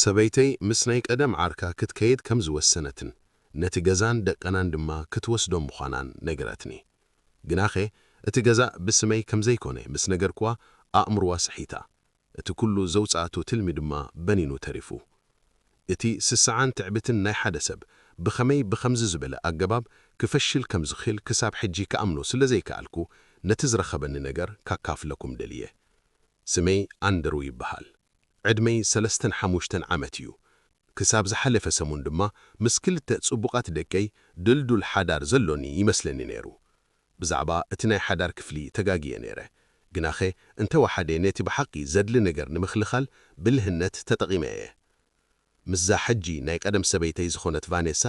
ሰበይተይ ምስ ናይ ቀደም ዓርካ ክትከይድ ከም ዝወሰነትን ነቲ ገዛን ደቀናን ድማ ክትወስዶ ምዃናን ነገረትኒ። ግናኸ እቲ ገዛ ብስመይ ከም ዘይኮነ ምስ ነገርኩዋ ኣእምሮዋ ስሒታ። እቲ ኩሉ ዘውጽኣቶ ትልሚ ድማ በኒኑ ተሪፉ። እቲ ስስዓን ትዕቢትን ናይ ሓደ ሰብ ብኸመይ ብኸምዚ ዝበለ ኣገባብ ክፈሽል ከም ዝኽእል ክሳብ ሕጂ ክኣምኖ ስለ ዘይከኣልኩ ነቲ ዝረኸበኒ ነገር ካካፍለኩም ደልየ። ስመይ ኣንድሩ ይበሃል። ዕድመይ ሰለስተን ሓሙሽተን ዓመት እዩ። ክሳብ ዝሓለፈ ሰሙን ድማ ምስ ክልተ ጽቡቓት ደቀይ ድልዱል ሓዳር ዘሎኒ ይመስለኒ ነይሩ። ብዛዕባ እቲ ናይ ሓዳር ክፍሊ ተጋግየ ነይረ፣ ግናኸ እንተወሓደ ነቲ ብሓቂ ዘድሊ ነገር ንምክልኻል ብልህነት ተጠቒመ እየ። ምስዛ ሕጂ ናይ ቀደም ሰበይተይ ዝኾነት ቫኔሳ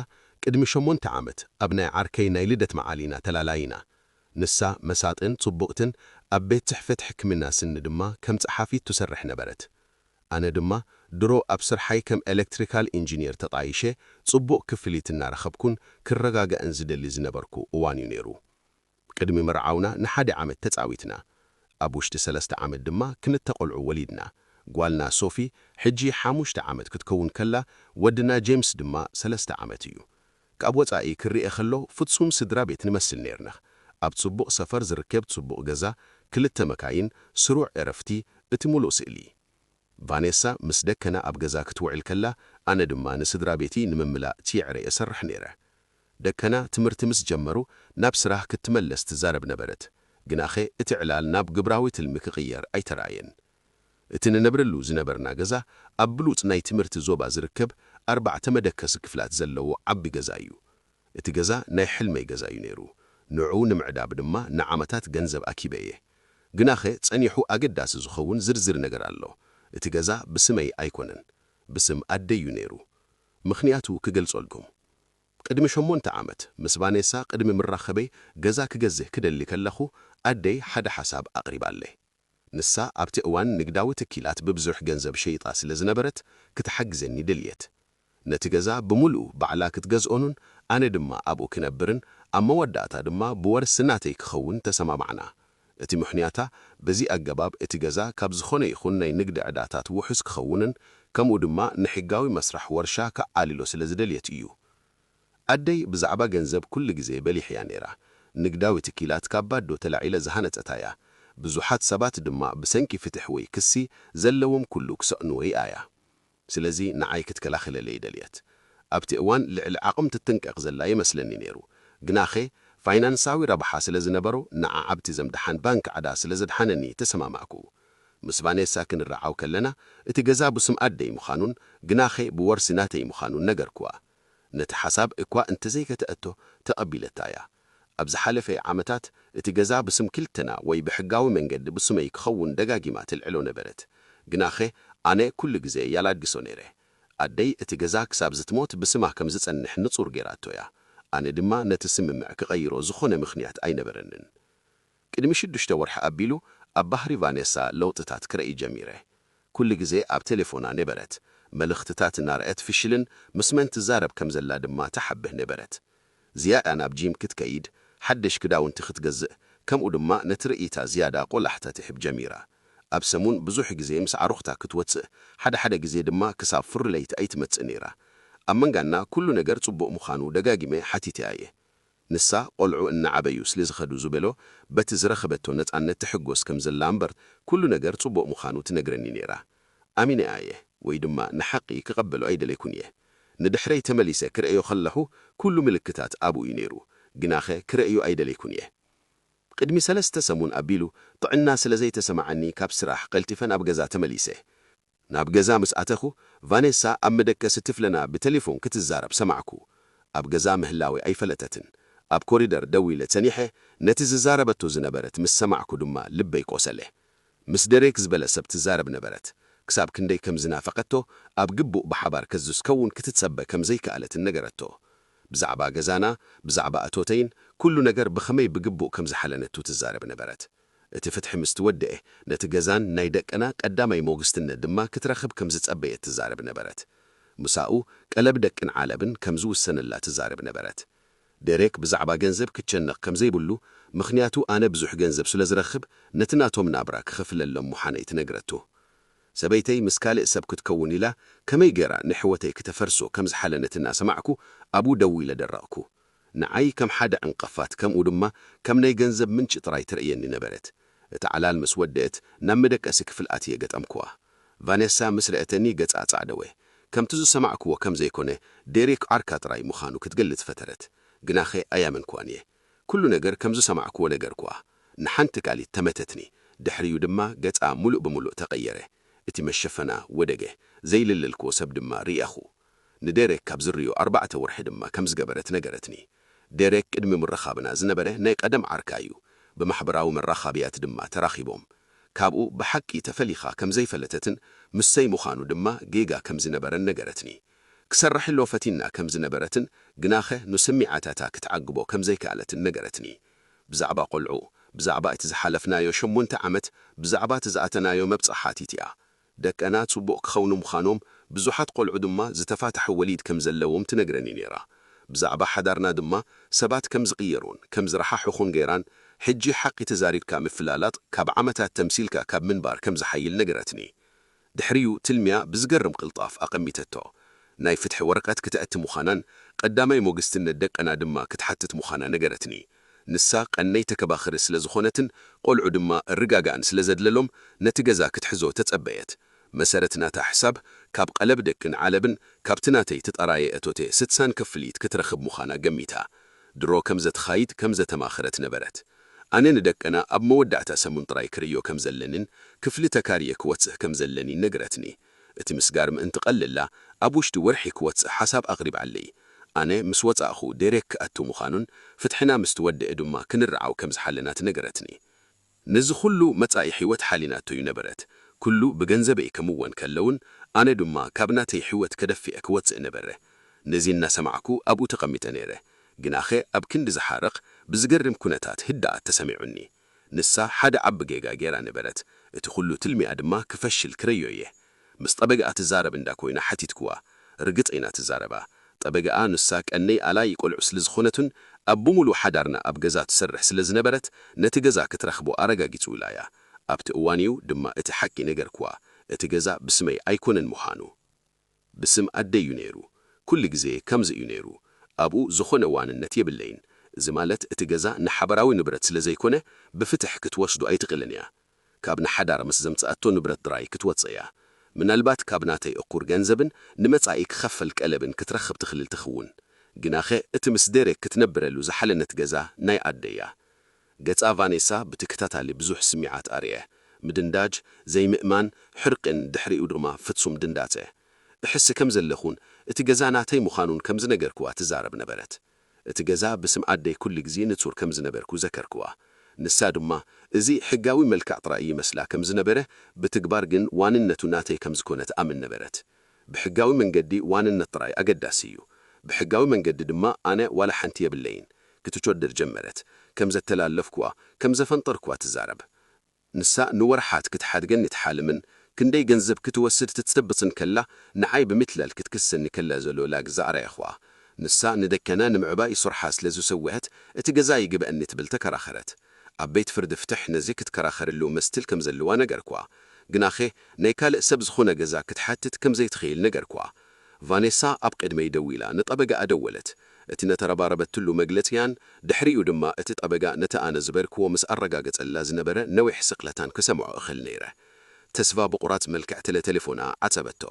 ቅድሚ ሸሞንተ ዓመት ኣብ ናይ ዓርከይ ናይ ልደት መዓል ኢና ተላላይና። ንሳ መሳጥን ጽቡቕትን፣ ኣብ ቤት ጽሕፈት ሕክምና ስኒ ድማ ከም ጸሓፊት ትሰርሕ ነበረት። ኣነ ድማ ድሮ ኣብ ስርሓይ ከም ኤሌክትሪካል ኢንጂኒየር ተጣይሸ ጽቡቕ ክፍሊት እናረኸብኩን ክረጋጋእን ዝደሊ ዝነበርኩ እዋን እዩ ነይሩ። ቅድሚ መርዓውና ንሓደ ዓመት ተጻዊትና። ኣብ ውሽጢ ሰለስተ ዓመት ድማ ክልተ ቆልዑ ወሊድና። ጓልና ሶፊ ሕጂ ሓሙሽተ ዓመት ክትከውን ከላ፣ ወድና ጄምስ ድማ ሰለስተ ዓመት እዩ። ካብ ወጻኢ ክርኤ ከሎ ፍጹም ስድራ ቤት ንመስል ኔርና። ኣብ ጽቡቕ ሰፈር ዝርከብ ጽቡቕ ገዛ፣ ክልተ መካይን፣ ስሩዕ ዕረፍቲ፣ እቲ ምሉእ ስእሊ። ቫኔሳ ምስ ደቀና ኣብ ገዛ ክትውዕል ከላ፣ ኣነ ድማ ንስድራ ቤቲ ንምምላእ ትይዕረ እሰርሕ ነይረ። ደቀና ትምህርቲ ምስ ጀመሩ፣ ናብ ስራሕ ክትመለስ ትዛረብ ነበረት። ግናኸ እቲ ዕላል ናብ ግብራዊ ትልሚ ክቕየር ኣይተራእየን። እቲ ንነብረሉ ዝነበርና ገዛ፣ ኣብ ብሉጽ ናይ ትምህርቲ ዞባ ዝርከብ ኣርባዕተ መደቀሲ ክፍላት ዘለዎ ዓቢ ገዛ እዩ። እቲ ገዛ ናይ ሕልመይ ገዛ እዩ ነይሩ። ንዕኡ ንምዕዳብ ድማ ንዓመታት ገንዘብ ኣኪበ እየ። ግናኸ ጸኒሑ ኣገዳሲ ዝኸውን ዝርዝር ነገር ኣሎ። እቲ ገዛ ብስመይ ኣይኮነን፣ ብስም ኣደይ እዩ ነይሩ። ምኽንያቱ ክገልጸልኩም። ቅድሚ ሸሞንተ ዓመት፣ ምስ ቫኔሳ ቅድሚ ምራኸበይ ገዛ ክገዝእ ክደሊ ከለኹ፣ ኣደይ ሓደ ሓሳብ ኣቕሪባለይ። ንሳ ኣብቲ እዋን ንግዳዊ ትኪላት ብብዙሕ ገንዘብ ሸይጣ ስለ ዝነበረት፣ ክትሓግዘኒ ደልየት። ነቲ ገዛ ብምሉኡ ባዕላ ክትገዝኦኑን ኣነ ድማ ኣብኡ ክነብርን ኣብ መወዳእታ ድማ ብወርሲ ናተይ ክኸውን ተሰማማዕና። እቲ ምኽንያታ፣ በዚ ኣገባብ እቲ ገዛ ካብ ዝኾነ ይኹን ናይ ንግዲ ዕዳታት ውሑስ ክኸውንን ከምኡ ድማ ንሕጋዊ መስርሕ ወርሻ ከዓልሎ ስለ ዝደልየት እዩ። ኣደይ ብዛዕባ ገንዘብ ኩሉ ግዜ በሊሕ እያ ነይራ። ንግዳዊ ትኪላት ካብ ባዶ ተላዒለ ዝሃነጸታ እያ። ብዙሓት ሰባት ድማ ብሰንኪ ፍትሕ ወይ ክሲ ዘለዎም ኩሉ ክሰእንዎ ይኣያ። ስለዚ ንዓይ ክትከላኸለለይ ደልየት። ኣብቲ እዋን ልዕሊ ዓቕም ትጥንቀቕ ዘላ ይመስለኒ ነይሩ። ግናኸ ፋይናንሳዊ ረብሓ ስለ ዝነበሮ ንዓ ኣብቲ ዘምድሓን ባንክ ዕዳ ስለ ዘድሓነኒ ተሰማማዕኩ። ምስ ቫኔሳ ክንረዓው ከለና እቲ ገዛ ብስም ኣደይ ምዃኑን ግናኸ ብወርሲ ናተይ ምዃኑን ነገርኩዋ። ነቲ ሓሳብ እኳ እንተዘይከተአቶ ተቐቢለታ እያ። ኣብ ዝሓለፈ ዓመታት እቲ ገዛ ብስም ክልተና ወይ ብሕጋዊ መንገዲ ብስመይ ክኸውን ደጋጊማ ትልዕሎ ነበረት። ግናኸ ኣነ ኩሉ ግዜ ያላግሶ ነይረ። ኣደይ እቲ ገዛ ክሳብ ዝትሞት ብስማ ከም ዝጸንሕ ንጹር ገይራቶ እያ። ኣነ ድማ ነቲ ስምምዕ ክቐይሮ ዝኾነ ምኽንያት ኣይነበረንን። ቅድሚ ሽዱሽተ ወርሒ ኣቢሉ ኣብ ባህሪ ቫኔሳ ለውጥታት ክርኢ ጀሚረ። ኩሉ ግዜ ኣብ ቴሌፎና ነበረት። መልእኽትታት እናርኣየት ፍሽልን ምስ መን ትዛረብ ከም ዘላ ድማ ትሓብእ ነበረት። ዝያዳ ናብ ጂም ክትከይድ፣ ሓደሽ ክዳውንቲ ክትገዝእ፣ ከምኡ ድማ ነቲ ርእይታ ዝያዳ ቆላሕታ ትህብ ጀሚራ። ኣብ ሰሙን ብዙሕ ግዜ ምስ ኣዕሩኽታ ክትወጽእ፣ ሓደ ሓደ ግዜ ድማ ክሳብ ፍሪ ለይቲ ኣይትመጽእ ነይራ። ኣብ መንጋና ኩሉ ነገር ጽቡቕ ምዃኑ ደጋጊመ ሓቲተያ እየ። ንሳ ቆልዑ እናዓበዩ ስለ ዝኸዱ ዝበሎ በቲ ዝረኸበቶ ነጻነት ትሕጎስ ከም ዘላ እምበር፣ ኩሉ ነገር ጽቡቕ ምዃኑ ትነግረኒ ነይራ። ኣሚነኣ እየ፣ ወይ ድማ ንሓቂ ክቐበሎ ኣይደለይኩን እየ። ንድሕረይ ተመሊሰ ክርእዮ ከለኹ፣ ኩሉ ምልክታት ኣብኡ እዩ ነይሩ፣ ግናኸ ክርእዮ ኣይደለይኩን እየ። ቅድሚ ሰለስተ ሰሙን ኣቢሉ፣ ጥዕና ስለ ዘይተሰማዓኒ ካብ ስራሕ ቀልጢፈ ናብ ገዛ ተመሊሰ። ናብ ገዛ ምስ ኣተኹ፣ ቫኔሳ ኣብ መደቀሲ ትፍለና ብቴሌፎን ክትዛረብ ሰማዕኩ። ኣብ ገዛ ምህላወይ ኣይፈለጠትን። ኣብ ኮሪደር ደው ኢለ ጸኒሐ፣ ነቲ ዝዛረበቶ ዝነበረት ምስ ሰማዕኩ ድማ ልበይ ቆሰለ። ምስ ደሬክ ዝበለ ሰብ ትዛረብ ነበረት። ክሳብ ክንደይ ከም ዝናፈቐቶ ኣብ ግቡእ ብሓባር ከዝስከውን ክትጸበ ከም ዘይከኣለትን ነገረቶ። ብዛዕባ ገዛና፣ ብዛዕባ እቶተይን፣ ኩሉ ነገር ብኸመይ ብግቡእ ከም ዝሓለነቱ ትዛረብ ነበረት። እቲ ፍትሒ ምስ ተወደኤ፣ ነቲ ገዛን ናይ ደቅና ቀዳማይ ሞግስትነት ድማ ክትረኽብ ከም ዝጸበየት ትዛረብ ነበረት። ምሳኡ ቀለብ ደቅን ዓለብን ከም ዝውሰነላ ትዛረብ ነበረት። ደሬክ ብዛዕባ ገንዘብ ክጨነቕ ከም ዘይብሉ፣ ምኽንያቱ ኣነ ብዙሕ ገንዘብ ስለ ዝረኽብ፣ ነቲ ናቶም ናብራ ክኸፍለሎም ምዃነይ ትነግረቱ። ሰበይተይ ምስ ካልእ ሰብ ክትከውን ኢላ ከመይ ገይራ ንሕይወተይ ክተፈርሶ ከም ዝሓለነት እናሰማዕኩ ኣብኡ ደው ኢለ ደረቕኩ። ንዓይ ከም ሓደ ዕንቐፋት፣ ከምኡ ድማ ከም ናይ ገንዘብ ምንጪ ጥራይ ትርእየኒ ነበረት። እታ ዕላል ምስ ወደአት፣ ናብ መደቀሲ ክፍል ኣትየ ገጠምኩዋ። ቫኔሳ ምስ ረኣየትኒ ገጻ ኣጻዕደወ። ከምቲ ዝሰማዕኩዎ ከም ዘይኮነ፣ ዴሬክ ዓርካ ጥራይ ምዃኑ ክትገልጽ ፈተረት። ግናኸ ኣያመንኩዋን እየ። ኩሉ ነገር ከም ዝሰማዕኩዎ ነገርኩዋ። ንሓንቲ ካልኢት ተመተትኒ፣ ድሕሪኡ ድማ ገጻ ምሉእ ብምሉእ ተቐየረ። እቲ መሸፈና ወደገ፣ ዘይለለልክዎ ሰብ ድማ ርኣኹ። ንዴሬክ ካብ ዝርእዮ ኣርባዕተ ወርሒ ድማ ከም ዝገበረት ነገረትኒ። ዴሬክ ቅድሚ ምርኻብና ዝነበረ ናይ ቀደም ዓርካ እዩ። ብማሕበራዊ መራኻብያት ድማ ተራኺቦም። ካብኡ ብሓቂ ተፈሊኻ ከም ዘይፈለተትን ምሰይ ምዃኑ ድማ ጌጋ ከም ዝነበረን ነገረትኒ። ክሰርሕሎ ፈቲና ከም ዝነበረትን ግናኸ ንስሚዓታታ ክትዓግቦ ከም ዘይከኣለትን ነገረትኒ። ብዛዕባ ቆልዑ፣ ብዛዕባ እቲ ዝሓለፍናዮ ሸሞንተ ዓመት፣ ብዛዕባ እቲ ዝኣተናዮ መብጽዓ ሓቲትያ። ደቀና ጽቡቕ ክኸውኑ ምዃኖም፣ ብዙሓት ቆልዑ ድማ ዝተፋትሐ ወሊድ ከም ዘለዎም ትነግረኒ ነይራ። ብዛዕባ ሓዳርና ድማ ሰባት ከም ዝቕየሩን ከም ዝረሓሕኹን ገይራን፣ ሕጂ ሓቂ ተዛሪብካ ምፍላላጥ ካብ ዓመታት ተምሲልካ ካብ ምንባር ከም ዝሓይል ነገረትኒ። ድሕሪኡ ትልሚያ ብዝገርም ቅልጣፍ ኣቐሚተቶ። ናይ ፍትሒ ወረቐት ክተእቲ ምዃናን ቀዳማይ ሞግስትነት ደቀና ድማ ክትሓትት ምዃና ነገረትኒ። ንሳ ቀነይ ተከባኽሪ ስለ ዝኾነትን ቆልዑ ድማ እርጋጋእን ስለ ዘድለሎም ነቲ ገዛ ክትሕዞ ተጸበየት። መሰረት ናታ ሕሳብ ካብ ቀለብ ደቅን ዓለብን ካብቲ ናተይ ትጠራየ እቶቴ ስድሳን ክፍሊት ክትረኽብ ምዃና ገሚታ። ድሮ ከም ዘትኻይድ ከም ዘተማኽረት ነበረት። ኣነ ንደቀና ኣብ መወዳእታ ሰሙን ጥራይ ክርእዮ ከም ዘለንን ክፍሊ ተካርየ ክወጽእ ከም ዘለኒን ነግረትኒ። እቲ ምስጋር ምእንቲ ቀልላ፣ ኣብ ውሽጢ ወርሒ ክወጽእ ሓሳብ ኣቕሪባለይ። ኣነ ምስ ወጻእኹ ዴሬክ ክኣቱ ምዃኑን ፍትሕና ምስ ተወደአ ድማ ክንርዓው ከም ዝሓለና ትነግረትኒ። ነዚ ኩሉ መጻኢ ሕይወት ሓሊናቶ እዩ ነበረት። ኩሉ ብገንዘበይ ከምወን ከለውን ኣነ ድማ ካብ ናተይ ሕይወት ከደፍኤ ክወጽእ ነበረ። ነዚ እናሰማዕኩ ኣብኡ ተቐሚጠ ነይረ። ግናኸ ኣብ ክንዲ ዝሓርቕ ብዝገርም ኩነታት ህድኣት ተሰሚዑኒ። ንሳ ሓደ ዓቢ ጌጋ ገይራ ነበረት። እቲ ኩሉ ትልሚኣ ድማ ክፈሽል ክረዮ እየ። ምስ ጠበጋኣ ትዛረብ እንዳ ኮይና ሓቲትክዋ። ርግጽ ኢና ትዛረባ። ጠበጋኣ ንሳ ቀነይ ኣላይ ቆልዑ ስለ ዝኾነቱን ኣብ ብምሉእ ሓዳርና ኣብ ገዛ ትሰርሕ ስለ ዝነበረት ነቲ ገዛ ክትረኽቦ ኣረጋጊጹ ኢላ እያ። ኣብቲ እዋን እዩ ድማ እቲ ሓቂ ነገርክዋ። እቲ ገዛ ብስመይ ኣይኮነን ምዃኑ። ብስም ኣደይ እዩ ነይሩ። ኩሉ ግዜ ከምዚ እዩ ነይሩ። ኣብኡ ዝኾነ ዋንነት የብለይን። እዚ ማለት እቲ ገዛ ንሓበራዊ ንብረት ስለ ዘይኮነ ብፍትሕ ክትወስዶ ኣይትኽእልን እያ። ካብ ንሓዳር ምስ ዘምጽኣቶ ንብረት ጥራይ ክትወጽእ እያ። ምናልባት ካብ ናተይ እኩር ገንዘብን ንመጻኢ ክኸፈል ቀለብን ክትረኽብ ትኽልል ትኽውን። ግናኸ እቲ ምስ ደሬክ ክትነብረሉ ዝሓለነት ገዛ ናይ ኣደይ እያ። ገጻ ቫኔሳ ብተከታታሊ ብዙሕ ስሚዓት ኣርእየ። ምድንዳጅ፣ ዘይምእማን፣ ሕርቅን ድሕሪኡ ድማ ፍጹም ድንዳጸ። እሕሲ ከም ዘለኹን እቲ ገዛ ናተይ ምዃኑን ከም ዝነገርክዋ ትዛረብ ነበረት። እቲ ገዛ ብስም ኣደይ ኩሉ ግዜ ንጹር ከም ዝነበርኩ ዘከርክዋ። ንሳ ድማ እዚ ሕጋዊ መልክዕ ጥራይ ይመስላ ከም ዝነበረ፣ ብትግባር ግን ዋንነቱ ናተይ ከም ዝኾነ ትኣምን ነበረት። ብሕጋዊ መንገዲ ዋንነት ጥራይ ኣገዳሲ እዩ። ብሕጋዊ መንገዲ ድማ ኣነ ዋላ ሓንቲ የብለይን። ክትቾድር ጀመረት። ከም ዘተላለፍክዋ፣ ከም ዘፈንጠርክዋ ትዛረብ። ንሳ ንወርሓት ክትሓድገኒ ትሓልምን ክንደይ ገንዘብ ክትወስድ ትጽብጽን ከላ፣ ንዓይ ብምትላል ክትክሰኒ ከላ ዘሎ ላግዛ ኣርኣየኽዋ። ንሳ ንደቀና ንምዕባይ ሶርሓ ስለ ዝሰውአት፣ እቲ ገዛ ይግበኣኒ ትብል ተከራኸረት። ኣብ ቤት ፍርዲ ፍትሕ ነዚ ክትከራኸርሉ መስትል ከም ዘለዋ ነገርክዋ። ግናኸ ናይ ካልእ ሰብ ዝኾነ ገዛ ክትሓትት ከም ዘይትኽእል ነገርክዋ። ቫኔሳ ኣብ ቅድመይ ደው ኢላ ንጠበጋኣ ደወለት። እቲ ነተረባረበትሉ መግለጺያን ድሕሪኡ ድማ እቲ ጠበጋ ነቲ ኣነ ዝበርክዎ ምስ ኣረጋገጸላ ዝነበረ ነዊሕ ስቕለታን ክሰምዖ እኽእል ነይረ። ተስፋ ብቑራጽ መልክዕ ተለ-፣ ተሌፎና ዓጸበቶ።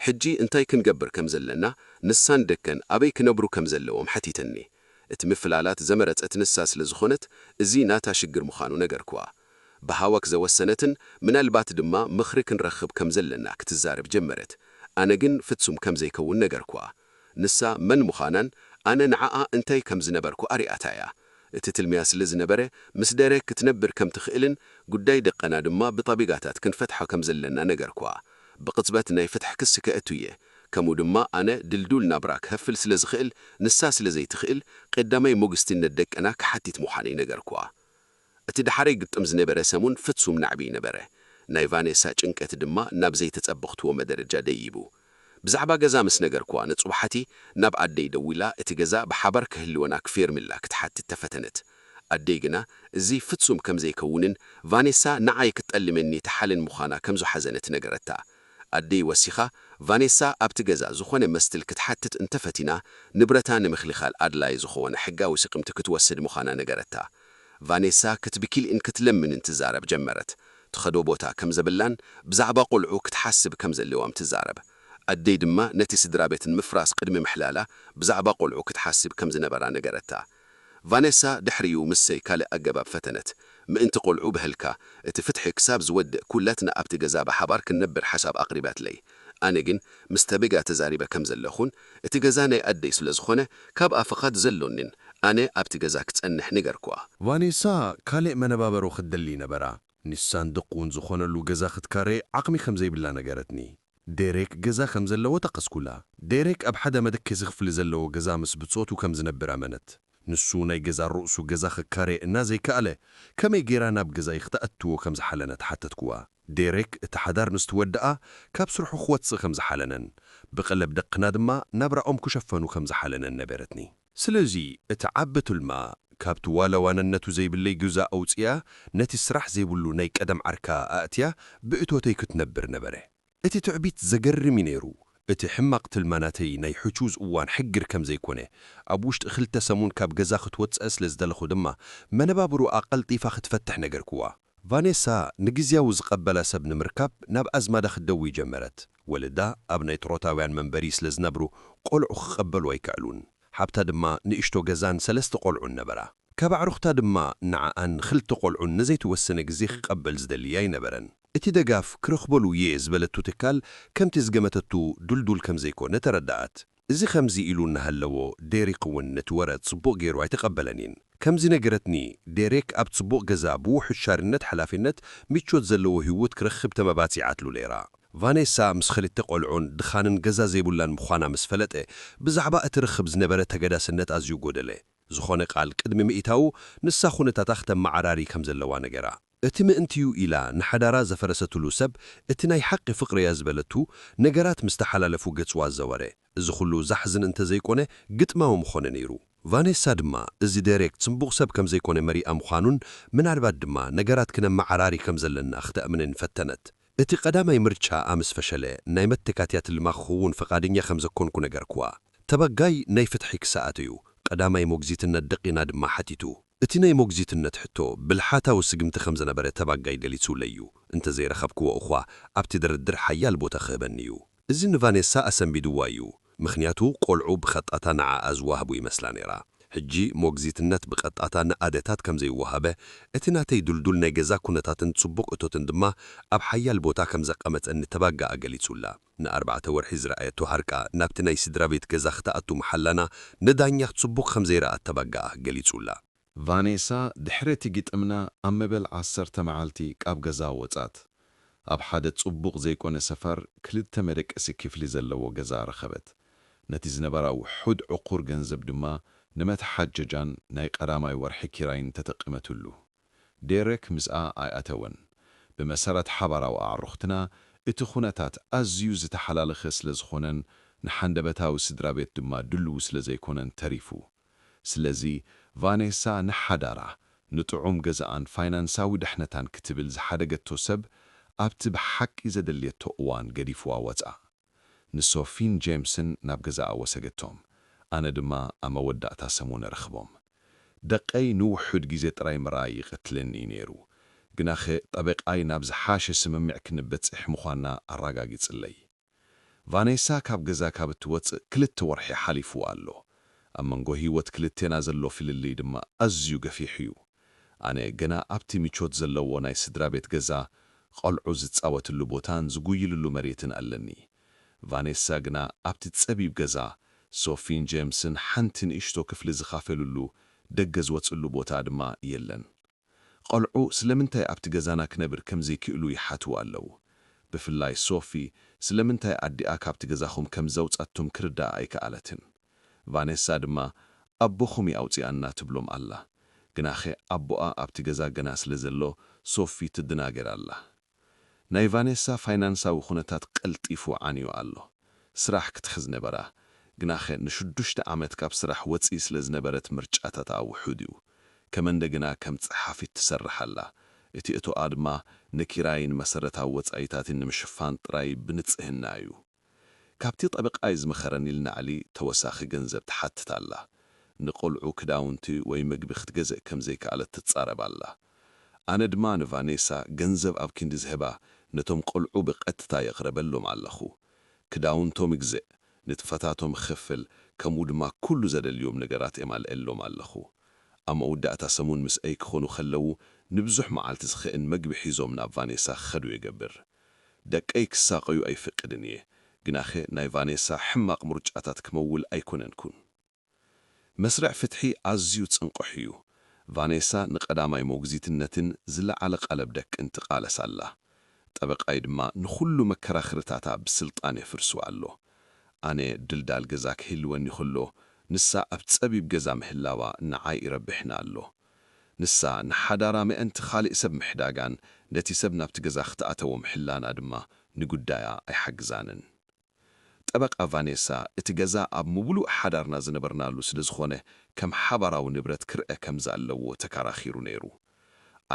ሕጂ እንታይ ክንገብር ከም ዘለና፣ ንሳን ደቀን ኣበይ ክነብሩ ከም ዘለዎም ሓቲተኒ። እቲ ምፍላላት ዘመረጸት ንሳ ስለ ዝኾነት፣ እዚ ናታ ሽግር ምዃኑ ነገርክዋ። ብሃዋክ ዘወሰነትን ምናልባት ድማ ምኽሪ ክንረኽብ ከም ዘለና ክትዛረብ ጀመረት። ኣነ ግን ፍጹም ከም ዘይከውን ነገርክዋ። ንሳ መን ምዃናን ኣነ ንዓኣ እንታይ ከም ዝነበርኩ ኣሪኣታ እያ። እቲ ትልምያ ስለ ዝነበረ፣ ምስ ደሬክ ክትነብር ከም ትኽእልን ጉዳይ ደቀና ድማ ብጠቢጋታት ክንፈትሖ ከም ዘለና ነገርክዋ። ብቕጽበት ናይ ፍትሕ ክሲ ከእቱ እየ። ከምኡ ድማ ኣነ ድልዱል ናብራ ክኸፍል ስለ ዝኽእል፣ ንሳ ስለ ዘይትኽእል፣ ቀዳማይ ሞግስትነት ደቀና ክሓቲት ምዃነይ ነገርክዋ። እቲ ደሓረይ ግጥም ዝነበረ ሰሙን ፍጹም ናዕቢ ነበረ። ናይ ቫኔሳ ጭንቀት ድማ ናብ ዘይተጸበኽትዎ መደረጃ ደይቡ። ብዛዕባ ገዛ ምስ ነገርክዋ ንጽባሓቲ ናብ ኣደይ ደዊላ እቲ ገዛ ብሓባር ክህልወና ክፌርምላ ክትሓትት ተፈተነት። ኣደይ ግና እዚ ፍጹም ከም ዘይከውንን ቫኔሳ ንዓይ ክትጠልመኒ ትሓልን ምዃና ከም ዝሓዘነት ነገረታ። ኣደይ ወሲኻ፣ ቫኔሳ ኣብቲ ገዛ ዝኾነ መስትል ክትሓትት እንተፈቲና፣ ንብረታ ንምክልኻል ኣድላዪ ዝኾነ ሕጋዊ ስቕምቲ ክትወስድ ምዃና ነገረታ። ቫኔሳ ክትብኪልን ክትለምንን ትዛረብ ጀመረት። ትኸዶ ቦታ ከም ዘብላን ብዛዕባ ቆልዑ ክትሓስብ ከም ዘለዋን ትዛረብ። ኣደይ ድማ ነቲ ስድራ ቤት ንምፍራስ ቅድሚ ምሕላላ ብዛዕባ ቆልዑ ክትሓስብ ከም ዝነበራ ነገረታ። ቫኔሳ ድሕሪኡ ምስይ ካልእ ኣገባብ ፈተነት። ምእንቲ ቆልዑ በህልካ፣ እቲ ፍትሒ ክሳብ ዝወድእ ኩላትና ኣብቲ ገዛ ብሓባር ክንነብር ሓሳብ ኣቕሪባትለይ። ኣነ ግን ምስ ተበጋ ተዛሪበ ከም ዘለኹን፣ እቲ ገዛ ናይ ኣደይ ስለ ዝኾነ፣ ካብኣ ፍቓድ ዘሎንን ኣነ ኣብቲ ገዛ ክጸንሕ ነገርኩዋ። ቫኔሳ ካልእ መነባበሮ ክትደሊ ነበራ። ንሳን ደቁን ዝኾነሉ ገዛ ክትካረ ዓቕሚ ከም ዘይብላ ነገረትኒ። ዴሬክ ገዛ ከም ዘለዎ ጠቐስኩላ። ዴሬክ ኣብ ሓደ መደቀሲ ክፍሊ ዘለዎ ገዛ ምስ ብጾቱ ከም ዝነብር ኣመነት። ንሱ ናይ ገዛ ርእሱ ገዛ ክካረ እናዘይከኣለ፣ ከመይ ጌራ ናብ ገዛይ ክተእትዎ ከም ዝሓለነት ሓተትኩዋ። ዴሬክ እቲ ሓዳር ምስ ተወድኣ፣ ካብ ስርሑ ክወጽእ ከም ዝሓለነን፣ ብቐለብ ደቅና ድማ ናብራኦም ክሸፈኑ ከም ዝሓለነን ነበረትኒ። ስለዚ፣ እቲ ዓቢ ትልማ፣ ካብቲ ዋላ ዋንነቱ ዘይብለይ ገዛ ኣውጺኣ፣ ነቲ ስራሕ ዘይብሉ ናይ ቀደም ዓርካ ኣእትያ፣ ብእቶተይ ክትነብር ነበረ። እቲ ትዕቢት ዘገርም እዩ ነይሩ። እቲ ሕማቕ ትልማ ናተይ ናይ ሕቹዝ እዋን ሕግር ከም ዘይኮነ፣ ኣብ ውሽጢ ክልተ ሰሙን ካብ ገዛ ክትወጽእ ስለ ዝደለኹ ድማ፣ መነባብሮኣ ቀልጢፋ ክትፈትሕ ነገርክዋ። ቫኔሳ ንግዝያዊ ዝቐበላ ሰብ ንምርካብ ናብ ኣዝማዳ ክትደዊ ጀመረት። ወለዳ ኣብ ናይ ጥሮታውያን መንበሪ ስለ ዝነብሩ፣ ቆልዑ ክቐበሉ ኣይከኣሉን። ሓብታ ድማ ንእሽቶ ገዛን ሰለስተ ቆልዑን ነበራ። ካብ ኣዕሩኽታ ድማ ንዓኣን ክልተ ቆልዑን ንዘይተወሰነ ግዜ ክቐበል ዝደሊ ኣይነበረን። እቲ ደጋፍ ክረኽበሉ እየ ዝበለቶ ትካል ከምቲ ዝገመተቶ ድልዱል ከም ዘይኮነ ተረድኣት። እዚ ከምዚ ኢሉ እናሃለዎ፣ ዴሪክ እውን ነቲ ወረ ጽቡቕ ገይሩ ኣይተቐበለኒን። ከም ዝነገረትኒ፣ ዴሬክ ኣብ ጽቡቕ ገዛ ብውሑድ ሻርነት ሓላፊነት ምቾት ዘለዎ ህይወት ክረኽብ ተመባጺዓትሉ ነይራ። ቫኔሳ ምስ ክልተ ቆልዑን ድኻንን ገዛ ዘይብላን ምዃና ምስ ፈለጠ፣ ብዛዕባ እቲ ርኽብ ዝነበረ ተገዳስነት ኣዝዩ ጎደለ። ዝኾነ ቃል ቅድሚ ምእታዉ፣ ንሳ ኩነታታ ክተመዓራሪ ከም ዘለዋ ነገራ። እቲ ምእንትዩ ኢላ ንሓዳራ ዘፈረሰትሉ ሰብ፣ እቲ ናይ ሓቂ ፍቕሪ እያ ዝበለቱ፣ ነገራት ምስ ተሓላለፉ ገጽዋ ኣዘወረ። እዚ ኹሉ ዛሕዝን እንተ ዘይኮነ፣ ግጥማዊ ምኾነ ነይሩ። ቫኔሳ ድማ፣ እዚ ደሬክ ጽቡቕ ሰብ ከም ዘይኮነ መሪኣ ምዃኑን፣ ምናልባት ድማ ነገራት ክነመዓራሪ ከም ዘለና ክተእምንን ፈተነት። እቲ ቀዳማይ ምርጫኣ ምስ ፈሸለ፣ ናይ መተካትያ ትልማ ክኸውን ፍቓድኛ ከም ዘኮንኩ ነገርኩዋ። ተባጋይ ናይ ፍትሒ ክሰኣት እዩ። ቀዳማይ ሞግዚትነት ደቂና ድማ ሓቲቱ። እቲ ናይ ሞግዚትነት ሕቶ ብልሓታዊ ስግምቲ ከም ዝነበረ ተባጋይ ገሊጹለይ'ዩ። እንተ ዘይረኸብክዎ እኳ፣ ኣብቲ ድርድር ሓያል ቦታ ክህበኒ እዩ። እዚ ንቫኔሳ ኣሰንቢድዋ እዩ። ምኽንያቱ፣ ቆልዑ ብቐጥታ ንዓኣ ዝወሃቡ ይመስላ ነይራ። ሕጂ ሞግዚትነት ብቐጥታ ንኣደታት ከም ዘይወሃበ፣ እቲ ናተይ ድልዱል ናይ ገዛ ኩነታትን ጽቡቕ እቶትን ድማ ኣብ ሓያል ቦታ ከም ዘቐመጠኒ ተባጋኣ ገሊጹላ። ንኣርባዕተ ወርሒ ዝረኣየቶ ሃርቃ ናብቲ ናይ ስድራ ቤት ገዛ ክትኣቱ ምሓላና ንዳኛ ጽቡቕ ከም ዘይረኣት ተባጋኣ ገሊጹላ። ቫኔሳ ድሕሪ እቲ ግጥምና ኣብ መበል ዓሰርተ መዓልቲ ካብ ገዛ ወጻት። ኣብ ሓደ ጽቡቕ ዘይኮነ ሰፈር ክልተ መደቀሲ ክፍሊ ዘለዎ ገዛ ረኸበት። ነቲ ዝነበራ ውሑድ ዕቑር ገንዘብ ድማ ንመተሓጀጃን ናይ ቀዳማይ ወርሒ ኪራይን ተጠቀመትሉ። ዴሬክ ምስኣ ኣይኣተወን። ብመሰረት ሓባራዊ ኣዕሩኽትና፣ እቲ ኩነታት ኣዝዩ ዝተሓላለኸ ስለ ዝኾነን ንሓንደበታዊ ስድራ ቤት ድማ ድሉው ስለ ዘይኮነን ተሪፉ። ስለዚ፣ ቫኔሳ ንሓዳራ፣ ንጥዑም ገዛኣን ፋይናንሳዊ ድሕነታን ክትብል ዝሓደገቶ ሰብ፣ ኣብቲ ብሓቂ ዘደልየቶ እዋን ገዲፍዋ ወጽኣ። ንሶፊን ጄምስን ናብ ገዛኣ ወሰገቶም። ኣነ ድማ ኣብ መወዳእታ ሰሙን እረኽቦም። ደቀይ ንውሑድ ግዜ ጥራይ ምርኣይ ይቐትለኒ እዩ ነይሩ። ግናኸ ጠበቃይ ናብ ዝሓሸ ስምምዕ ክንበጽሕ ምዃንና ኣረጋጊጽለይ። ቫኔሳ ካብ ገዛ ካብ እትወጽእ ክልተ ወርሒ ሓሊፉ ኣሎ። ኣብ መንጎ ህይወት ክልቴና ዘሎ ፍልልይ ድማ ኣዝዩ ገፊሕ እዩ። ኣነ ገና ኣብቲ ምቾት ዘለዎ ናይ ስድራ ቤት ገዛ፣ ቆልዑ ዝጻወትሉ ቦታን ዝጉይልሉ መሬትን ኣለኒ። ቫኔሳ ግና ኣብቲ ጸቢብ ገዛ፣ ሶፊን ጄምስን ሓንቲ ንእሽቶ ክፍሊ ዝኻፈልሉ፣ ደገ ዝወጽሉ ቦታ ድማ የለን። ቆልዑ ስለምንታይ ኣብቲ ገዛና ክነብር ከም ዘይክእሉ ይሓትዋ ኣለዉ። ብፍላይ ሶፊ፣ ስለምንታይ ኣዲኣ ካብቲ ገዛኹም ከም ዘውጻትኩም ክርድኣ ኣይከኣለትን። ቫኔሳ ድማ፣ ኣቦኹም እዩ ኣውጺኣና ትብሎም ኣላ። ግናኸ ኣቦኣ ኣብቲ ገዛ ገና ስለ ዘሎ፣ ሶፊ ትደናገር ኣላ። ናይ ቫኔሳ ፋይናንሳዊ ኩነታት ቀልጢፉ ዓንዩ ኣሎ። ስራሕ ክትሕዝ ነበራ፣ ግናኸ ንሽዱሽተ ዓመት ካብ ስራሕ ወጺኢ ስለ ዝነበረት ምርጫታታ ውሑድ እዩ። ከም እንደገና ከም ጸሓፊት ትሰርሕ ኣላ። እቲ እቶኣ ድማ ንኪራይን መሰረታዊ ወጻኢታትን ንምሽፋን ጥራይ ብንጽህና እዩ። ካብቲ ጠበቃይ ዝመኸረኒ ንላዕሊ ተወሳኺ ገንዘብ ትሓትት ኣላ። ንቆልዑ ክዳውንቲ ወይ መግቢ ክትገዝእ ከም ዘይከኣለት ትጻረብ ኣላ። ኣነ ድማ ንቫኔሳ ገንዘብ ኣብ ክንዲ ዝህባ ነቶም ቆልዑ ብቐጥታ የቕርበሎም ኣለኹ። ክዳውንቶም እግዝእ፣ ንጥፈታቶም እኸፍል፣ ከምኡ ድማ ኩሉ ዘደልዮም ነገራት እማልኣሎም ኣለኹ። ኣብ መወዳእታ ሰሙን ምስኣይ ክኾኑ ከለዉ ንብዙሕ መዓልቲ ዝኽእን መግቢ ሒዞም ናብ ቫኔሳ ክኸዱ የገብር። ደቀይ ክሳቐዩ ኣይፍቅድን እየ፣ ግናኸ ናይ ቫኔሳ ሕማቕ ምርጫታት ክመውል ኣይኮነንኩን። መስርዕ ፍትሒ ኣዝዩ ጽንቁሕ እዩ። ቫኔሳ ንቐዳማይ ሞግዚትነትን ዝለዓለ ቀለብ ደቅን ትቃለስ ኣላ። ጠበቃይ ድማ ንኹሉ መከራኽርታታ ብስልጣን የፍርሱ ኣሎ። ኣነ ድልዳል ገዛ ክህልወኒ ከሎ፣ ንሳ ኣብ ጸቢብ ገዛ ምህላዋ ንዓይ ይረብሕና ኣሎ። ንሳ ንሓዳራ ምእንቲ ካልእ ሰብ ምሕዳጋን ነቲ ሰብ ናብቲ ገዛ ክትኣተዎ ምሕላና ድማ ንጉዳያ ኣይሓግዛንን። ጠበቃ ቫኔሳ፣ እቲ ገዛ ኣብ ምሉእ ሓዳርና ዝነበርናሉ ስለ ዝኾነ፣ ከም ሓባራዊ ንብረት ክርአ ከም ዘለዎ ተከራኺሩ ነይሩ።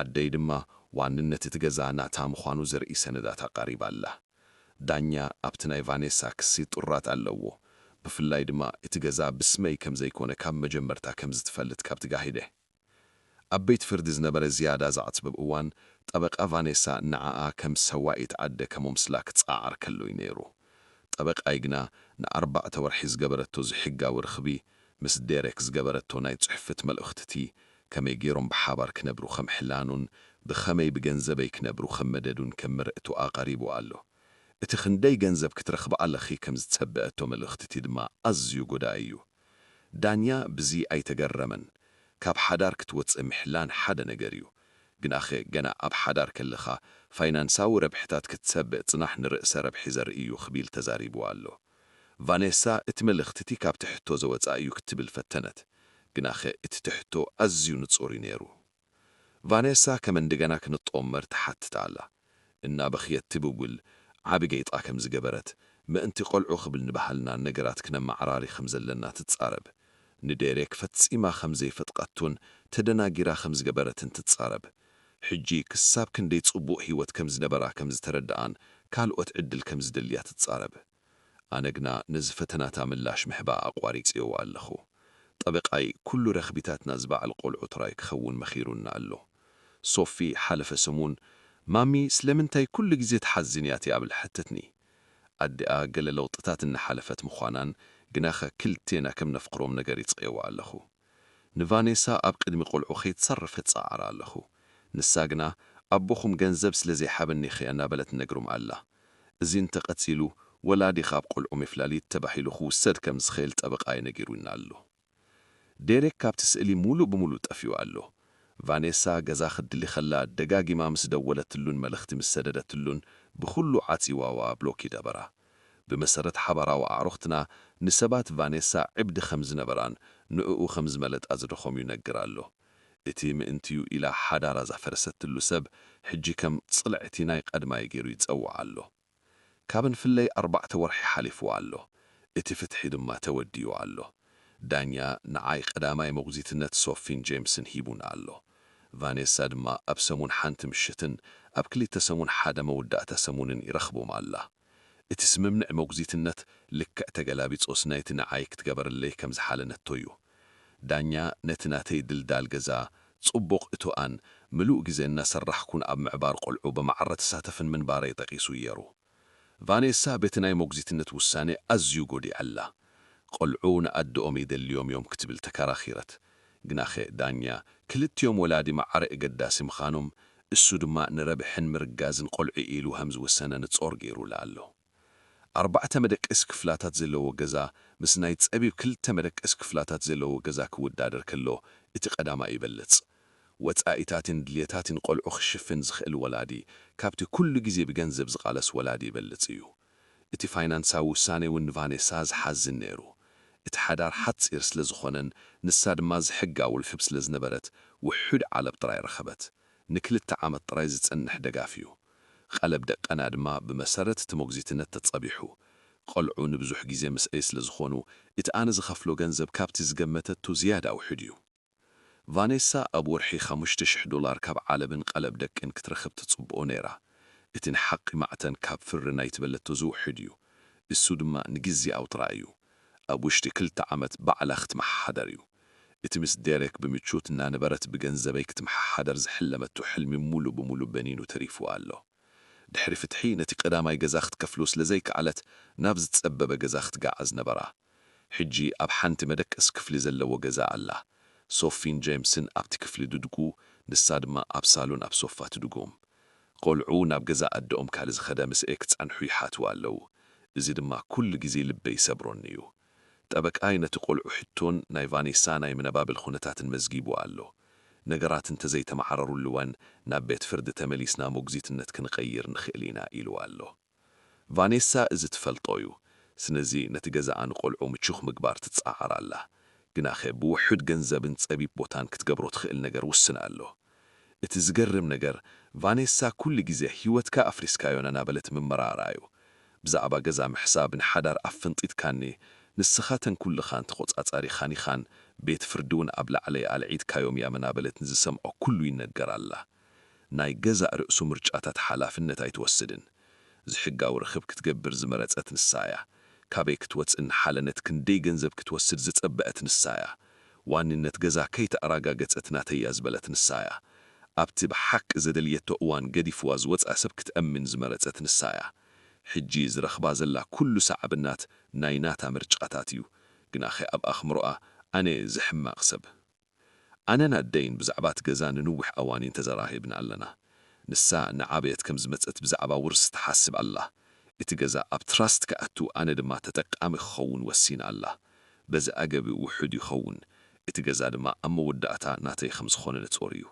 ኣደይ ድማ ዋንነት እቲ ገዛ ናታ ምዃኑ ዘርኢ ሰነዳት ኣቓሪባ ኣላ። ዳኛ ኣብቲ ናይ ቫኔሳ ክሲ ጥሩራት ኣለዎ፣ ብፍላይ ድማ እቲ ገዛ ብስመይ ከም ዘይኮነ ካብ መጀመርታ ከም ዝትፈልጥ ካብ ትጋሂደ። ኣብ ቤት ፍርዲ ዝነበረ ዝያዳ ዘዕጽብብ እዋን፣ ጠበቃ ቫኔሳ ንዓኣ ከም ሰዋኢት ኣደ ከመምስላ ክጸዓር ከሎ እዩ ነይሩ። ጠበቃይ ግና ንኣርባዕተ ወርሒ ዝገበረቶ ዘይሕጋዊ ርኽቢ፣ ምስ ዴሬክ ዝገበረቶ ናይ ጽሑፍት መልእኽትቲ፣ ከመይ ገይሮም ብሓባር ክነብሩ ከም ሕላኑን ብኸመይ ብገንዘበይ ክነብሩ ከም መደዱን ከም ምርእቱ ኣቐሪቡ ኣሎ። እቲ ክንደይ ገንዘብ ክትረኽቢ ኣለኺ ከም ዝተሰበአቶ መልእኽትቲ ድማ ኣዝዩ ጎዳኢ እዩ። ዳኛ ብዚ ኣይተገረመን። ካብ ሓዳር ክትወጽእ ምሕላን ሓደ ነገር እዩ። ግናኸ ገና ኣብ ሓዳር ከለኻ ፋይናንሳዊ ረብሕታት ክትሰብእ ጽናሕ ንርእሰ ረብሒ ዘርኢ እዩ ክቢል ተዛሪቡ ኣሎ። ቫኔሳ እቲ መልእኽትቲ ካብቲ ሕቶ ዘወጽኣ እዩ ክትብል ፈተነት። ግናኸ እቲ ትሕቶ ኣዝዩ ንጹር እዩ ነይሩ። ቫኔሳ ከም እንደገና ክንጦመር ትሓትት ኣላ። እናበኽየት ትብውል፣ ዓቢ ጌጣ ከም ዝገበረት፣ ምእንቲ ቆልዑ ክብል ንባህልናን ነገራት ክነመዓራሪ ከም ዘለና ትጻረብ። ንዴሬክ ፈጺማ ከም ዘይፈጥቃቶን ተደናጊራ ከም ዝገበረትን ትጻረብ። ሕጂ ክሳብ ክንደይ ጽቡቕ ህይወት ከም ዝነበራ ከም ዝተረድኣን ካልኦት ዕድል ከም ዝደልያ ትጻረብ። ኣነ ግና ነዚ ፈተናታ ምላሽ ምሕባ ኣቋሪጸዮ ኣለኹ። ጠበቃይ፣ ኩሉ ረኽቢታትና ዝበዓል ቆልዑ ጥራይ ክኸውን መኺሩና ኣሎ። ሶፊ ሓለፈ ሰሙን፣ "ማሚ፣ ስለምንታይ ኩሉ ግዜ ትሓዝን እያ?" ትብል ሕተትኒ። ኣዲኣ ገለ ለውጥታት እናሓለፈት ምዃናን፣ ግናኸ ክልቴና ከም ነፍቅሮም ነገር ይጽየዋ ኣለኹ። ንቫኔሳ ኣብ ቅድሚ ቆልዑ ከይትሰርፍ እጻዓራ ኣለኹ። ንሳ ግና፣ "ኣቦኹም ገንዘብ ስለ ዘይሓበኒ ኢኸ" እናበለት ነግሮም ኣላ። እዚ እንተቐጺሉ፣ ወላዲ ካብ ቆልዑ ምፍላሊት ተባሂሉ ክውሰድ ከም ዝኽእል ጠበቓይ ነጊሩና ኣሎ። ዴሬክ ካብቲ ስእሊ ሙሉእ ብሙሉእ ጠፊኡ ኣሎ። ቫኔሳ ገዛ ክትድሊ ከላ ደጋጊማ ምስ ደወለትሉን መልእኽቲ ምስ ሰደደትሉን ብኹሉ ዓጺዋዋ ብሎክ ይደበራ። ብመሰረት ሓባራዊ ኣዕሩኽትና ንሰባት ቫኔሳ ዕብዲ ከም ዝነበራን ንዕኡ ከም ዝመለጣ ዝደኸሙ ይነግር ኣሎ። እቲ ምእንትዩ ኢላ ሓዳራ ዘፈረሰትሉ ሰብ ሕጂ ከም ጽልዕቲ ናይ ቀድማይ ገይሩ ይጸውዓ ኣሎ። ካብ ንፍለይ ኣርባዕተ ወርሒ ሓሊፍዋ ኣሎ። እቲ ፍትሒ ድማ ተወዲኡ ኣሎ። ዳኛ ንዓይ ቀዳማይ መጉዚትነት ሶፊን ጄምስን ሂቡና ኣሎ። ቫኔሳ ድማ ኣብ ሰሙን ሓንቲ ምሽትን ኣብ ክልተ ሰሙን ሓደ መወዳእታ ሰሙንን ይረኽቦም ኣላ። እቲ ስምምዕ መጉዚትነት ልክዕ ተገላቢጾስ ናይቲ ንዓይ ክትገበረለይ ከም ዝሓለነቶ እዩ። ዳኛ ነቲ ናተይ ድልዳል ገዛ ጽቡቕ እቶኣን ምሉእ ግዜ እናሰራሕኩን ኣብ ምዕባር ቆልዑ ብማዕረ ትሳተፍን ምንባረይ ጠቒሱ እየሩ። ቫኔሳ በቲ ናይ ሞግዚትነት ውሳኔ ኣዝዩ ጎዲኣላ። "ቆልዑ ንኣደኦም የደልዮም እዮም" ክትብል ተከራኺረት። ግናኸ ዳኛ፣ ክልቲኦም ወላዲ ማዕረ እገዳሲ ምዃኖም፣ እሱ ድማ ንረብሕን ምርጋዝን ቆልዑ ኢሉ ከም ዝወሰነ ንጾር ገይሩላ ኣሎ። ኣርባዕተ መደቀሲ ክፍላታት ዘለዎ ገዛ ምስ ናይ ጸቢብ ክልተ መደቀሲ ክፍላታት ዘለዎ ገዛ ክወዳደር ከሎ፣ እቲ ቀዳማይ ይበልጽ። ወጻኢታትን ድልየታትን ቆልዑ ክሽፍን ዝኽእል ወላዲ፣ ካብቲ ኩሉ ግዜ ብገንዘብ ዝቓለስ ወላዲ ይበልጽ እዩ። እቲ ፋይናንሳዊ ውሳኔ እውን ንቫኔሳ ዝሓዝን ነይሩ። እቲ ሓዳር ሓጺር ስለ ዝኾነን ንሳ ድማ ዝሕጋ ውልፍብ ስለ ዝነበረት፣ ውሑድ ዓለብ ጥራይ ረኸበት። ንክልተ ዓመት ጥራይ ዝጸንሕ ደጋፍ እዩ። ቀለብ ደቀና ድማ ብመሰረት እቲ ሞግዚትነት ተጸቢሑ። ቆልዑ ንብዙሕ ግዜ ምስኣይ ስለ ዝኾኑ፣ እቲ ኣነ ዝኸፍሎ ገንዘብ ካብቲ ዝገመተቶ ዝያዳ ውሑድ እዩ። ቫኔሳ ኣብ ወርሒ ሓሙሽተ ሽሕ ዶላር ካብ ዓለብን ቀለብ ደቅን ክትረኽብ ትጽብኦ ነይራ። እቲ ንሓቂ ማዕተን ካብ ፍሪ ናይ ትበለቶ ዝውሕድ እዩ። እሱ ድማ ንግዜኣዊ ጥራይ እዩ። ኣብ ውሽጢ ክልተ ዓመት ባዕላ ክትመሓሓደር እዩ። እቲ ምስ ዴሬክ ብምቾት እናነበረት ብገንዘበይ ክትመሓሓደር ዝሕለመቶ ሕልሚ ሙሉ ብሙሉ በኒኑ ተሪፉ ኣሎ። ድሕሪ ፍትሒ ነቲ ቀዳማይ ገዛ ክትከፍሎ ስለ ዘይከኣለት ናብ ዝጸበበ ገዛ ክትገዓዝ ነበራ። ሕጂ ኣብ ሓንቲ መደቀሲ ክፍሊ ዘለዎ ገዛ ኣላ። ሶፊን ጄምስን ኣብቲ ክፍሊ ድድጉ፣ ንሳ ድማ ኣብ ሳሎን ኣብ ሶፋ ትድጉም። ቆልዑ ናብ ገዛ ኣደኦም ካልእ ዝኸደ ምስኤ ክጸንሑ ይሓትዋ ኣለዉ። እዚ ድማ ኩሉ ግዜ ልበይ ይሰብሮኒ እዩ። ጠበቃይ ነቲ ቆልዑ ሕቶን ናይ ቫኔሳ ናይ ምነባብል ኩነታትን መዝጊቡ ኣሎ። ነገራት እንተዘይተመዓረሩልወን ናብ ቤት ፍርዲ ተመሊስና ሞግዚትነት ክንቐይር ንኽእል ኢና ኢሉ ኣሎ። ቫኔሳ እዚ ትፈልጦ እዩ። ስለዚ ነቲ ገዛኣ ንቆልዑ ምቹኽ ምግባር ትጸዓር ኣላ። ግናኸ ብውሑድ ገንዘብን ጸቢብ ቦታን ክትገብሮ ትኽእል ነገር ውስን ኣሎ። እቲ ዝገርም ነገር፣ ቫኔሳ ኩሉ ግዜ ህይወትካ ኣፍሪስካዮን ኣናበለት ምመራራ እዩ። ብዛዕባ ገዛ ምሕሳብ ንሓዳር ኣፈንጢጥካኒ፣ ንስኻተን ኩልኻን ተቖጻጻሪኻን ኢኻን፣ ቤት ፍርዲ እውን ኣብ ላዕለይ ኣልዒትካዮም እያ ምናበለት ንዝሰምዖ ኩሉ ይነገር ኣላ። ናይ ገዛእ ርእሱ ምርጫታት ሓላፍነት ኣይትወስድን። ዝሕጋዊ ርኽብ ክትገብር ዝመረጸት ንሳ እያ። ካበይ ክትወጽእ እናሓለነት ክንደይ ገንዘብ ክትወስድ ዝጸበዐት ንሳ እያ። ዋንነት ገዛ ከይተኣራጋገጸት ናተይ እያ ዝበለት ንሳ እያ። ኣብቲ ብሓቂ ዘደልየቶ እዋን ገዲፍዋ ዝወጽኣ ሰብ ክትእምን ዝመረጸት ንሳ እያ። ሕጂ ዝረኽባ ዘላ ኩሉ ሳዕብናት ናይ ናታ ምርጫታት እዩ። ግናኸ ኣብ ኣኽምሮኣ ኣነ እዚ ሕማቕ ሰብ። ኣነን ኣደይን ብዛዕባ እቲ ገዛ ንንዊሕ ኣዋኒን ተዘራሪብና ኣለና። ንሳ እናዓበየት ከም ዝመጸት ብዛዕባ ውርሲ ትሓስብ ኣላ። እቲ ገዛ ኣብ ትራስት ክኣቱ ኣነ ድማ ተጠቃሚ ክኸውን ወሲና ኣላ። በዚ ኣገቢ ውሑድ ይኸውን። እቲ ገዛ ድማ ኣብ መወዳእታ ናተይ ከም ዝኾነ ንጹር እዩ።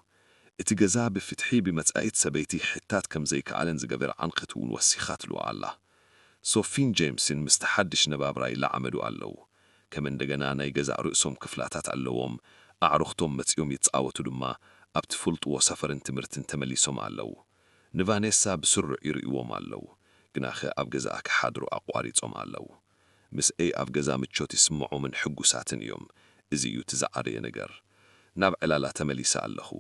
እቲ ገዛ ብፍትሒ ብመጻኢት ሰበይቲ ክሕታት ከም ዘይከኣለን ዝገበረ ዓንቀት እውን ወሲኻትሉ ኣላ። ሶፊን ጄምስን ምስቲ ሓድሽ ነባብራ ይለዓመዱ ኣለዉ። ከም እንደገና ናይ ገዛእ ርእሶም ክፍላታት ኣለዎም። ኣዕሩኽቶም መጺኦም ይጻወቱ ድማ ኣብ ትፈልጥዎ ሰፈርን ትምህርትን ተመሊሶም ኣለዉ። ንቫኔሳ ብስሩዕ ይርእይዎም ኣለዉ፣ ግናኸ ኣብ ገዛኣ ክሓድሩ ኣቋሪጾም ኣለዉ። ምስኤይ ኣብ ገዛ ምቾት ይስምዖምን ሕጉሳትን እዮም። እዚ እዩ እቲ ዝዓረየ ነገር። ናብ ዕላላ ተመሊሰ ኣለኹ፣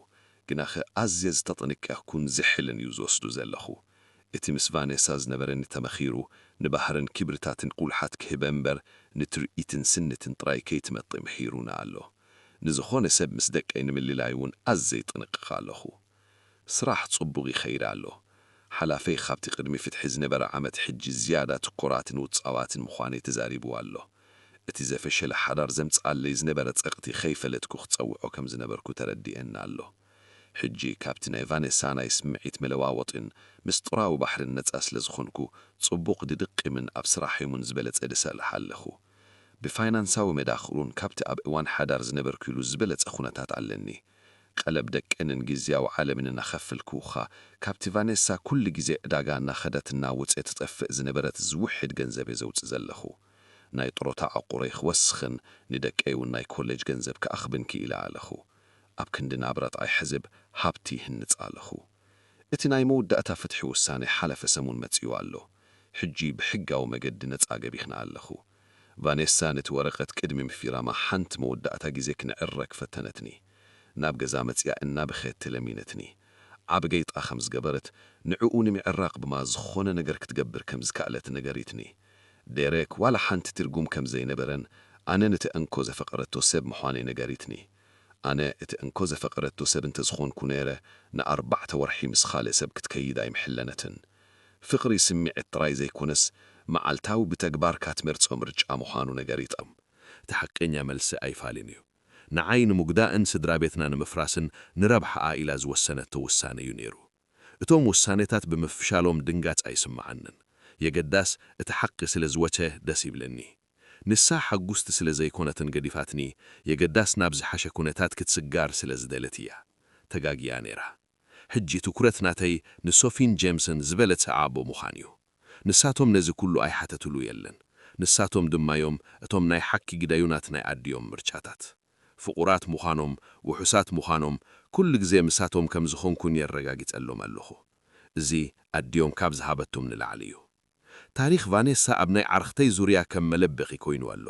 ግናኸ ኣዝየ ዝተጠንቀቕኩን ዝሕልን እዩ ዝወስዶ ዘለኹ። እቲ ምስ ቫኔሳ ዝነበረኒ ተመኺሩ፣ ንባህርን ክብርታትን ቁልሓት ክህበ እምበር፣ ንትርኢትን ስኒትን ጥራይ ከይትመጥእ ምሒሩና ኣሎ። ንዝኾነ ሰብ ምስ ደቀይ ንምልላይ እውን ኣዝየ ይጥንቀቕ ኣለኹ። ስራሕ ጽቡቕ ይኸይድ ኣሎ። ሓላፈይ ካብቲ ቅድሚ ፍትሒ ዝነበረ ዓመት ሕጂ ዝያዳ ትኩራትን ውጻዋትን ምዃነይ ተዛሪቡ ኣሎ። እቲ ዘፈሸለ ሓዳር ዘምጽኣለይ ዝነበረ ጸቕጢ ከይፈለጥኩ ክጸውዖ ከም ዝነበርኩ ተረዲኤኒ ኣሎ። ሕጂ ካብቲ ናይ ቫኔሳ ናይ ስምዒት መለዋወጢን ምስጢራዊ ባሕርን ነጻ ስለ ዝኾንኩ፣ ጽቡቕ ድድቂምን ኣብ ስራሐይ'ውን ዝበለጸ ድሰርሕ ኣለኹ። ብፋይናንሳዊ መዳኽሩን ካብቲ ኣብ እዋን ሓዳር ዝነበርኩሉ ዝበለጸ ኩነታት ኣለኒ። ቀለብ ደቀንን ግዝያዊ ዓለምን እናኸፈልኩ ኸኣ፣ ካብቲ ቫኔሳ ኩሉ ግዜ ዕዳጋ እናኸደት እናወጸት ትጠፍእ ዝነበረት ዝውሕድ ገንዘብ እየ ዘውጽእ ዘለኹ። ናይ ጥሮታ ዕቑረይ ክወስኽን ንደቀይ እውን ናይ ኮሌጅ ገንዘብ ክኣኽብን ክኢለ ኣለኹ። ኣብ ክንዲ ናብራ ጥራይ ሕዝብ ሃብቲ ይህንጽ ኣለኹ። እቲ ናይ መወዳእታ ፍትሒ ውሳነ ሓለፈ ሰሙን መጺኡ ኣሎ። ሕጂ ብሕጋዊ መገዲ ነጻ ገቢኽና ኣለኹ። ቫኔሳ ነቲ ወረቐት ቅድሚ ምፊራማ ሓንቲ መወዳእታ ግዜ ክንዕረግ ፈተነትኒ። ናብ ገዛ መጺኣ እናበኸየት ተለሚነትኒ። ዓቢ ገይጣ ከም ዝገበረት፣ ንዕኡ ንምዕራቕ ድማ ዝኾነ ነገር ክትገብር ከም ዝከኣለት ነገሪትኒ። ዴሬክ ዋላ ሓንቲ ትርጉም ከም ዘይነበረን ኣነ ነቲ እንኮ ዘፈቐረቶ ሰብ ምዃነይ ነገሪትኒ። ኣነ እቲ እንኮ ዘፈቐረቶ ሰብ እንተ ዝኾንኩ ነይረ፣ ንኣርባዕተ ወርሒ ምስ ካልእ ሰብ ክትከይድ ኣይምሕለነትን። ፍቕሪ ስምዒት ጥራይ ዘይኮነስ፣ መዓልታዊ ብተግባርካ ትመርጾ ምርጫ ምዃኑ ነገሪቶም። እቲ ሓቀኛ መልሲ ኣይፋልን እዩ። ንዓይ ንምጉዳእን ስድራ ቤትና ንምፍራስን ንረብሓኣ ኢላ ዝወሰነቶ ውሳነ እዩ ነይሩ። እቶም ውሳኔታት ብምፍሻሎም ድንጋጽ ኣይስምዓንን። የገዳስ እቲ ሓቂ ስለ ዝወቸ ደስ ይብለኒ። ንሳ ሓጉስቲ ስለ ዘይኮነትን ገዲፋትኒ፣ የገዳስ ናብ ዝሓሸ ኩነታት ክትስጋር ስለ ዝደለት እያ። ተጋግያ ነይራ። ሕጂ ትኩረት ናተይ ንሶፊን ጄምስን ዝበለጸ ኣቦ ምዃን እዩ። ንሳቶም ነዚ ኩሉ ኣይሓተትሉ የለን። ንሳቶም ድማዮም እቶም ናይ ሓቂ ግዳዩናት ናይ ኣዲኦም ምርጫታት። ፍቑራት ምዃኖም፣ ውሑሳት ምዃኖም፣ ኩሉ ግዜ ምሳቶም ከም ዝኾንኩን የረጋግጸሎም ኣለኹ። እዚ ኣዲኦም ካብ ዝሃበቶም ንላዕሊ እዩ። ታሪኽ ቫኔሳ ኣብ ናይ ዓርኽተይ ዙርያ ከም መለበኺ ኮይኑ ኣሎ።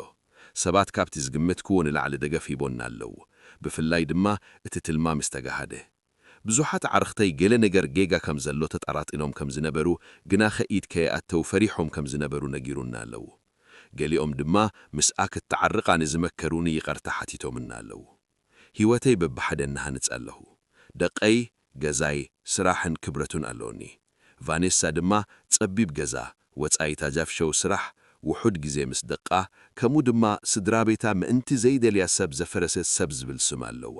ሰባት ካብቲ ዝግመትክዎ ንላዕሊ ደገፍ ሂቦና ኣለዉ። ብፍላይ ድማ እቲ ትልማ ምስ ተጋሃደ። ብዙሓት ኣዕርኽተይ ገለ ነገር ጌጋ ከም ዘሎ ተጠራጢኖም ከም ዝነበሩ፣ ግናኸ ኢድ ከየኣተው ፈሪሖም ከም ዝነበሩ ነጊሩና ኣለዉ። ገሊኦም ድማ ምስኣ ክትዓርቓ ንዝመከሩኒ ይቐርታ ሓቲቶምና ኣለዉ። ህይወተይ በብሓደ እናሃንጸ ኣለኹ። ደቀይ፣ ገዛይ፣ ስራሕን ክብረቱን ኣለውኒ። ቫኔሳ ድማ ጸቢብ ገዛ፣ ወጻኢታ ጃፍሸው ስራሕ፣ ውሑድ ግዜ ምስ ደቃ፣ ከምኡ ድማ ስድራ ቤታ ምእንቲ ዘይደልያ ሰብ ዘፈረሰት ሰብ ዝብል ስም ኣለዋ።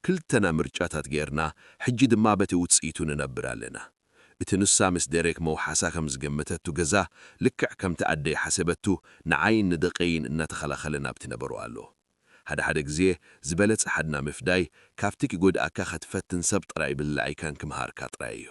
ክልተና ምርጫታት ጌርና፣ ሕጂ ድማ በቲ ውጽኢቱ ንነብር ኣለና። እቲ ንሳ ምስ ደሬክ መውሓሳ ከም ዝገመተቱ ገዛ፣ ልክዕ ከምቲ ኣደይ ሓሰበቱ፣ ንዓይን ንደቀይን እናተኸላኸለ ናብቲ ነበሮ ኣሎ። ሓደ ሓደ ግዜ ዝበለጸ ሓድና ምፍዳይ፣ ካብቲ ክጎድኣካ ከትፈትን ሰብ ጥራይ ብላዒካን ክምሃርካ ጥራይ እዩ።